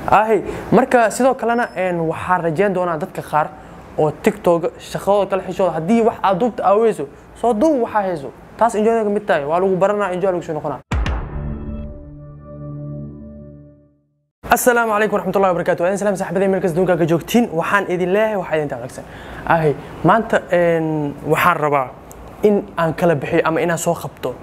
Ahi marka sidoo kalena waxaan rajayn doonaa dadka qaar oo TikTok shaqadooda kala xishooda, haddii wax aad duubta aaweyso soo duub, waxaa hayso taas enjoy ka mid tahay, waa lagu baranaa, enjoy lagu soo noqonaa. Asalaamu calaykum waraxmatullahi wabarakaatu. Waa idin salaam saaxiibadey meel kasta duunka ka joogtiin. Waxaan idin leeyahay waxaa idin wanaagsan. Ahi maanta waxaan rabaa in aan kala bixiyo ama inaan soo qabto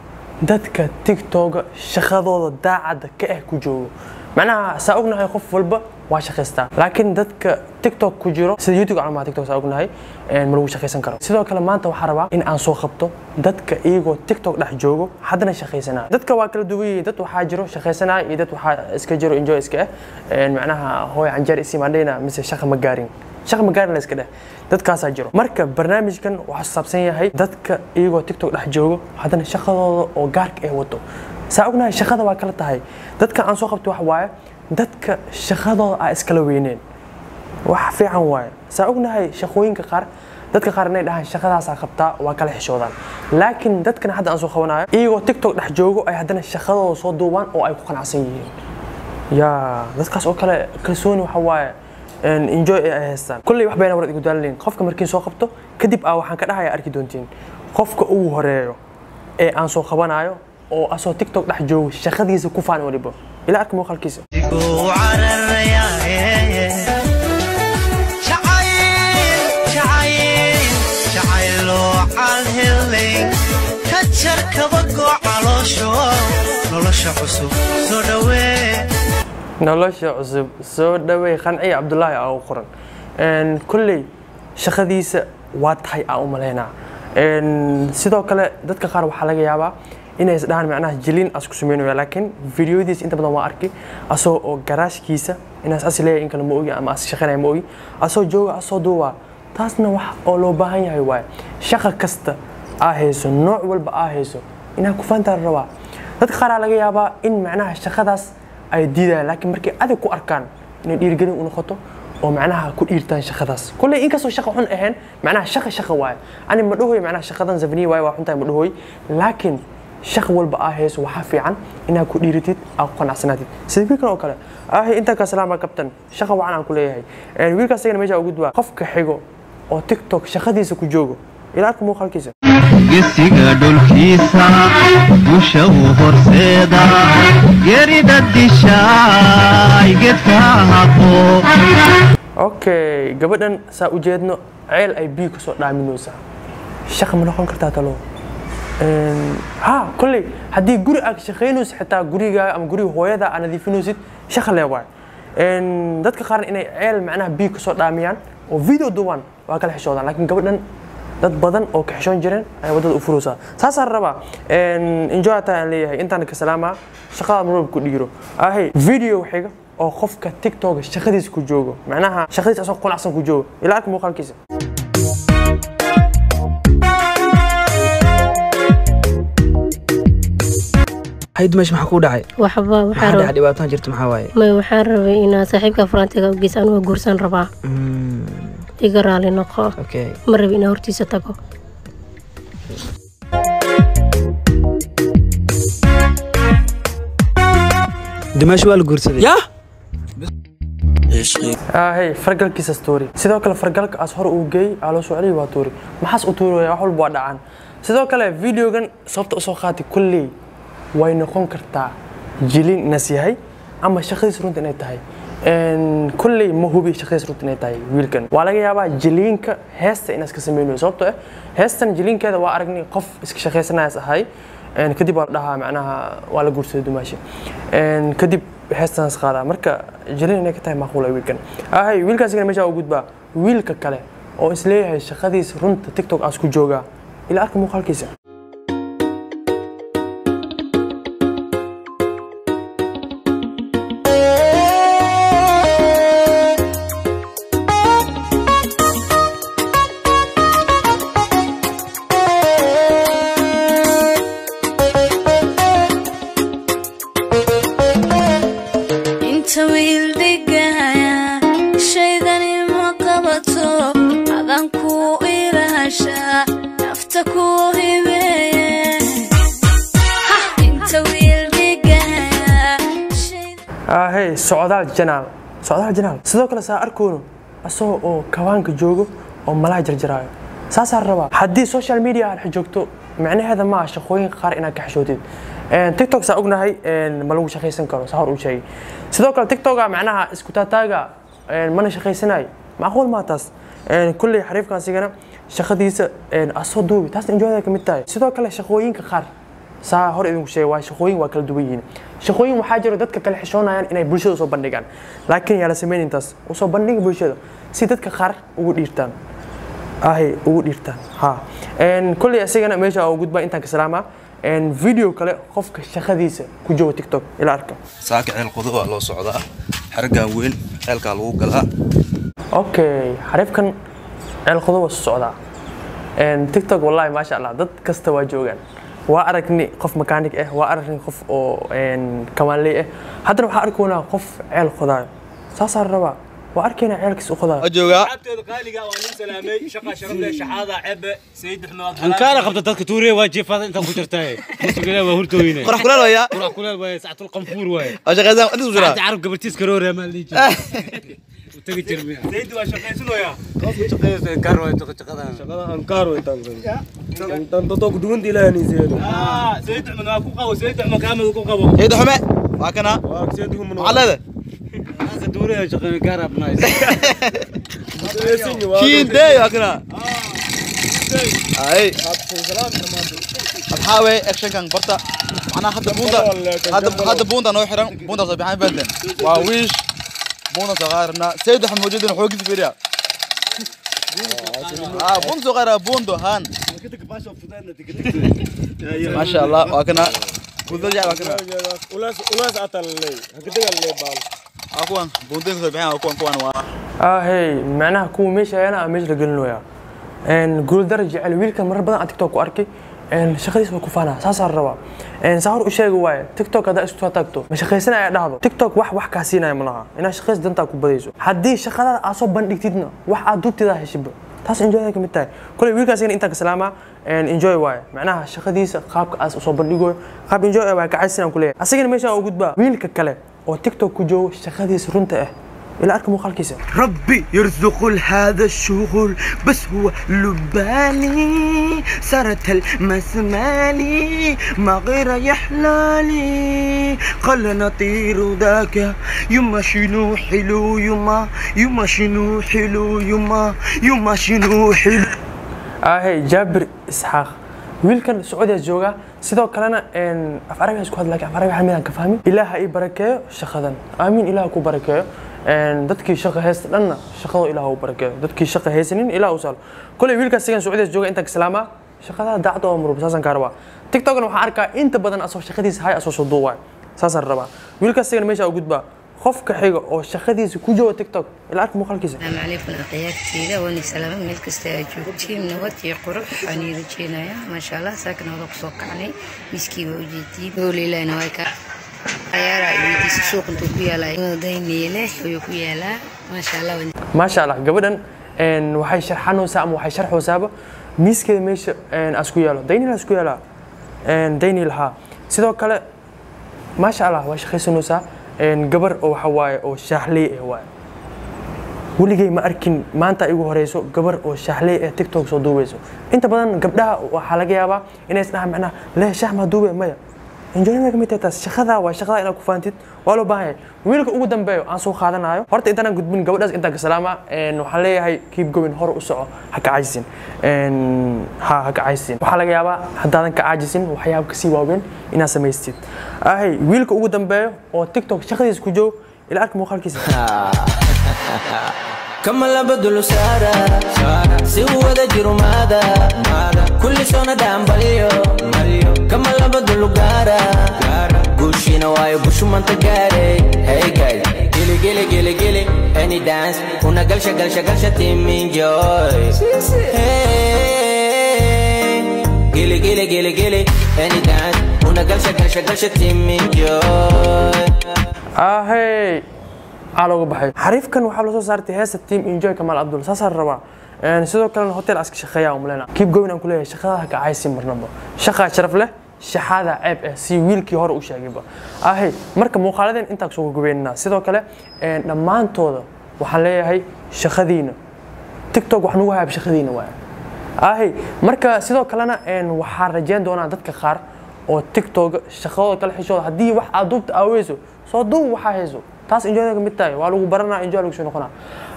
dadka TikToka shaqadooda daacadda ka ah ku joogo. Macnaha saa ognahay qof walba waa shaqaystaa, laakiin dadka TikTok ku jiro sida YouTube ama TikTok saa ognahay ma lagu shaqaysan karo. Sidoo kale maanta waxaan rabaa in aan soo qabto dadka iyagoo TikTok dhex joogo haddana shaqaysanaya. Dadka waa kala duwan yihiin, dad waxaa jiro shaqaysanaya iyo dad waxaa iska jiro enjoy iska ah, macnaha hooy canjeer isii maandhayna mise shaqa ma gaarin, shaqa ma gaarin la iska dheh, dadkaasaa jiro. Marka barnaamijkan waxaa saabsan yahay dadka iyagoo TikTok dhex joogo haddana shaqadooda oo gaarka ah wato. Saa ognahay shaqada waa kala tahay. Dadka aan soo qabto waxa waaye dadka shaqadooda aa iskala weyneen, wax fiican waaye. Saa ognahay shaqooyinka qaar dadka qaar inay dhahaan shaqadaasaa qabtaa waa kala xishoodaan, laakiin dadkan hadda aan soo qabanayo iyagoo TikTok dhex joogo ay haddana shaqadooda soo duubaan oo ay ku qanacsan yihiin. Yaa dadkaas oo kale kalsooni waxa waaye enjoy ay haystaan. Kulley wax bayna warad igu daalinayn qofka markiin soo qabto kadib aa waxaan ka dhahaya arki doontiin qofka ugu horeeyo ee aan soo qabanayo oo asoo TikTok dhex joogo shaqadiisa ku faan waliba. Ila arka muuqaalkiisa. Nolosha cusub soo dhaweey. Qanciya Cabdullaahi aa u qoran. Kulley shaqadiisa waa tahay aa u malaynaa. Sidoo kale dadka qaar waxaa laga yaabaa inay is dhahaan macnaha jilin as ku sameynaya, laakiin videoyadiisa inta badan waa arki asoo oo garaashkiisa inaas as leeyahay in kale ma ogi ama as shaqaynaya ma ogi, asoo jooga asoo duubaa. Taasna wax oo loo baahan yahay waaye. Shaqa kasta aa hayso, nooc walba aa hayso, inaa ku faantaa la rabaa. Dadka qaar aa laga yaabaa in macnaha shaqadaas ay diidayaan, laakiin markay adig ku arkaan inay dhiirigelin u noqoto oo macnaha ku dhiirtaan shaqadaas. Kulley inkastoo shaqa xun ahayn, macnaha shaqa shaqa waaye. Ani ma dhahoy macnaha shaqadan zafniya waaye waa xuntahay ma dhahoy, laakiin shaqa walba aa hayso waxaa fiican inaad ku dhiiratid, aa ku qanacsanaatid, sida wiilkan oo kale. Ahi intaa ka salaama kabtan, shaqa wacan aan ku leeyahay. Wiilkaas isagana meesha ugu gudbaa qofka xigo oo TikTok shaqadiisa ku joogo. Ila arka muuqaalkiisa. Gesiga dhulkiisa gusha u horseeda gerida dishaay gedka haqo. Okay, gabadhan saa u jeedno ceel ay biyo kasoo dhaaminaysaa, shaqa ma noqon kartaa talo? Ha kolley haddii guri aad shaqaynaysid, xitaa gurigaaga ama guriga hooyada aad nadiifinaysid, shaqa lee waay. Dadka qaarna inay ceel macnaha biyo kasoo dhaamiyaan oo video duubaan waa kala xishoodaan, laakiin gabadhan dad badan oo ka xishoon jireen ayaa waddada u furaysaa. Saasaan rabaa enjoy tahay aan leeyahay. Intaan ka salaamaa, shaqada marwalba ku dhiiro. Ahi video xiga oo qofka TikTok shaqadiisa ku joogo, macnaha shaqadiisa asoo qanacsan ku joogo. Ila arka muuqaalkiisa. Hayd meesha maxaa kuu dhacay? Waxba maxaa waxaan dhacay? Rabay dhibaataan jirta maxaa waaye? May, waxaan rabay inaa saaxiibka faraantiga u geysa, anuga guursan rabaa, iga raali noqo. Okay. Ma rabi inaa hortiisa tago. Dimaash waa la guursaday yah. Ahi fargalkiisa story. Sidoo kale fargalka as hor uu geey aa loo soo celiyay, waa tuuri, maxaas u tuuraya? Wax walba waa dhacaan. Sidoo kale videogan sababta usoo qaatay kulley way noqon kartaa jilin inas yahay ama shaqadiisa runta inay tahay. Kulley ma hubi shaqadiisa runta inay tahay. Wiilkan waa laga yaabaa jiliinka heesta inaas ka sameynayo, sababtoo ah heestan jiliinkeeda waa aragnay qof iska shaqaysanayas ahay. Kadib waa la dhahaa macnaha waa la guursaday dumaashi, kadib heestaas qaadaa. Marka jilin inay ka tahay macquul ah wiilkan. Ahay wiilkaasigana meesha u gudbaa wiilka kale oo isleeyahay shaqadiisa runta TikTok aas ku joogaa. Ila arka muuqaalkiisa. Inta wiil dhigaya shaydani ma qabato, adan ku ilaashaa nafta ku hibeeye. Inta wiil dhigaya Ahey socdaal janaal Socdaal Janaal sidoo kale saa arkoono asagoo oo kawaanka joogo oo malaha jarjaraayo. Saasaa rabaa haddii social media aad joogto, micnaheeda maaha shaqooyinka qaar inaad ka xishootid. TikTok saa ognahay ma lagu shaqaysan karo, saa hor u sheegay. Sidoo kale TikToka macnaha isku taataaga mana shaqaysanayo, macquul maa taas. Kulley xariifkan asigana shaqadiisa asoo duubi, taasna enjoyada ka mid tahay. Sidoo kale shaqooyinka qaar saa hor idinku sheegay waa shaqooyin waa kala duwan yihiin. Shaqooyin waxaa jiro dadka kale xishoonayaan inay bulshada usoo bandhigaan, laakiin yaa la sameynin taas, usoo bandhiga bulshada si dadka qaar ugu dhiirtaan ahay ugu dhiirtaan. Ha, kulley asigana meesha oo gudbaa intaan ka salaamaa. Video kale qofka shaqadiisa ku jooga TikTok ila arka. Saaka ceel qodo waa loo socdaa, xargaan weyn ceelkaa lagu galaa. Okay, xariifkan ceel qodo waa soo socdaa. TikTok wallahi maasha Allah dad kasta waa joogaan. Waa aragni qof makaanig ah, waa aragni qof oo kamaanley ah, haddana waxaa arkoonaa qof ceel qodaayo. Saasaa rabaa, waa arkaynaa ceelkiis u qodaayo. Joogaa ankaara qabta dadka tuuriye waa jiifada inta ku jirtaa musuqina waa hurtooyine qorax kuleel waaya, qurax kuleel waaye, sactul qanfuur waaye, waa shaqaysan inta soo jiraa saacad carab gabartiis karoore ma liiji u tagi jirmiya Sayid waa shaqaysanaya. Qofku shaqaysan kaar waaye shaqada shaqada aan kaar way tan tan tan ku duwan dilaani Sayid. Ah, Sayid Axmed waa ku qabo, Sayid Axmed kaamil ku qabo. Sayid Xume waa kana waa Sayid Xume maxaa leedahay hada tuuriye shaqayna kaar abnays kiindey waa kana. Ay waxaa weeye actionkan barta macnaha hadda buunta hadda buunta noo xiran, buunta soo bixin fahanteen waa wiish buunta soo qaarna. Sayid Axmed mawjudin xoogiisa fiiriya. Ah, buunta soo qaara buunto haan maasha Allah waa kana buunta waa kana ulaas ulaas atalay hakadagal baal waa kuwan buunta soo bixin waa kuwan kuwan waa ahey macnaha kuwa meesha ayana meesha la gelinayaa. Guuldaro jecel wiilkan marar badan aan TikTok ku arkay, shaqadiisa waa ku faanaa. Saasaa rabaa, saa hor u sheegi waaye TikTok haddaa isku taagto ma shaqaysan ayaa dhahdo TikTok wax wax kaa siinaya ma laha inaad shaqays dantaa ku badayso. Haddii shaqadaada aad soo bandhigtidna wax aad duubtidaa heshiba, taas enjoyada ka mid tahay. Kuley wiilkaasina intaan ka salaamaa, enjoy waaye macnaha shaqadiisa qaabka aas usoo bandhigoyo qaab enjoy waaye kacaysin aan ku leeyahay. Asigana meesha u gudbaa wiilka kale oo TikTok ku joogo shaqadiisa runta ah ila arka muuqaalkiisa. ربي يرزق هذا الشغل بس هو لبالي سرت المسمالي ما غير يحلالي قال نطير ذاك يما شنو حلو يما يما شنو حلو يما يما شنو حلو. Ahey Jaabir Isxaaq wiilkan Sacuudiya jooga, sidoo kalena af Carabiga isku hadla, laakiin af Carabiga hal mid aan ka fahmin. Ilaaha ii barakeeyo shaqadan, aamiin, Ilaah ku barakeeyo. Dadkii shaqa haysta dhanna shaqada Ilaah u barakeeyo, dadkii shaqa haysanin Ilaah u sahlo. Koley wiilkaas sigan Sacuudiya jooga intaan ka salaamaa, shaqada daacad oo murub saasaan kaa rabaa. TikTokna waxaan arkaa inta badan asoo shaqadiisa hay asoo soo duuwaay, saasaan rabaa. Wiilkaas sigan meesha u gudbaa qofka xiga oo shaqadiisa ku jooga TikTok ila arka muuqaalkiisa. السلام عليكم أخياتي وأنا سلامة ميل كستا joogtiin nabad iyo qurux waxaan ii rajeynayaa maasha Allah. Saakana wada kusoo kacnay miskii waa ujeediyey goolilayna way ka ciyaara weydiisay suuq intuu ku yaalaa Dayniile ayuu ku yaalaa maasha Allah. Maasha Allah gabadhan waxay sharxanaysaa ama waxay sharxaysaaba miiskeeda meesha asku yaalo Dayniil asku yaalaa Dayniil ha. Sidoo kale maasha Allah waa shaqaysanaysaa gabar oo waxa waaye oo shaaxley ah waaye. Weligay ma arkin maanta igu horeyso gabar oo shaaxley ah TikTok soo duubeyso. Inta badan gabdhaha waxaa laga yaabaa inay isdhahaan macnaha leh shaah ma duubey maya. Enjoyment ka mid tahay taas, shaqada waa shaqada inaad ku faantid waa loo baahan yahay. Wiilka ugu dambeeyo aan soo qaadanayo horta intaan gudbin gabadhaas intaan ka salaama, waxaan leeyahay keep going, hor u soco, ha ka caajisin, ha ka caajisin. Waxaa laga yaabaa haddaadan ka caajisin waxyaabo kasii waaweyn inaad samaystid. Ahay wiilka ugu dambeeyo oo TikTok shaqadiisa ku joogo ila arka muuqaalkiisa. كما لبدل سارة سوى ذا جرو ماذا كل سنة دام بليو كما لبدل قارة قوشينا وايو قوشو من تقاري. Hey guys gili gili gili gili any dance una galsha galsha galsha team enjoy. Hey gili gili gili gili any dance una galsha galsha galsha team enjoy. Ahey aa looga baxay xariifkan waxaa loo soo saartay heesta team enjoy Kamaal Abdul, saasaa rabaa. Sidoo kalena hotel aska shaqeeya umaleynaa. Keep going aan ku leeyahay, shaqada ha ka caysin marnaba, shaqaa sharaf leh, Shaxaada ceeb ah, si wiilkii hore u sheegayba ahay. Marka muuqaaladeen intaa kusoo gabagabeynaa. Sidoo kale dhammaantooda waxaan leeyahay shaqadiina TikTok wax nagu hayab, shaqadiina waaya ahay. Marka sidoo kalena waxaan rajeyn doonaa dadka qaar oo TikTok shaqadooda kala xishooda, haddii wax aad duubta aaweyso, soo duub waxaa hayso, taas enjoyda ka mid tahay, waa lagu baranaa, enjoy lagu soo noqonaa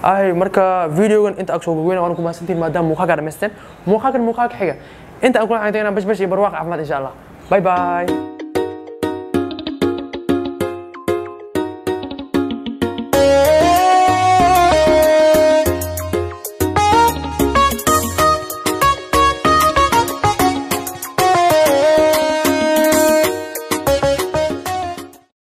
ahay. Marka videogan inta aad soo gogweyna, waan ku mahadsantihiin maadaama muuqaalka dhamaysteen. Muuqaalkan muuqaalka xiga inta aan kula xigtayna, bash bash iyo barwaaq, caafimaad, insha Allah. Bye bye.